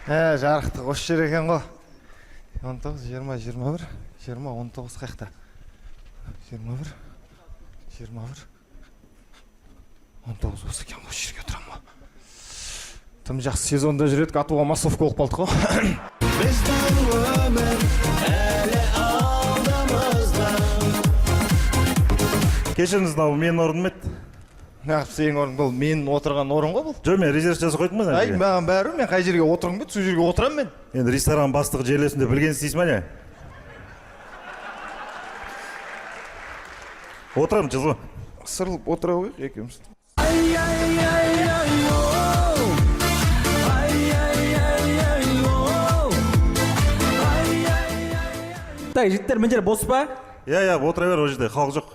Ә, жарықтық, осы жер екен ғой. 19, 20, 21, 20, 19 қаяқта? 21, 21, 19 осы екен ғой, осы жерге отырамын ғой. Тым жақсы сезонда жүреді, атуға массовка болып қалдық қой. Біздің өмір әлі алдымызда. Кешіріңіз, мынау менің орным еді. Неғып сенің орның? Бұл менің отырған орын ғой бұл. Жоқ, мен резерв жасап қойдым ғой мына Ай, жерге. маған бәрібір, мен қай жерге отырғым келеді, сол жерге отырамын мен. Енді ресторан бастығы жерлесін деп білген істейсің ба, не? Отырамын, жазба. Ысырылып отыра қояйық екеуміз. Так, жігіттер, мына жер бос па? Иә, отыра бер, ол жерде халық жоқ.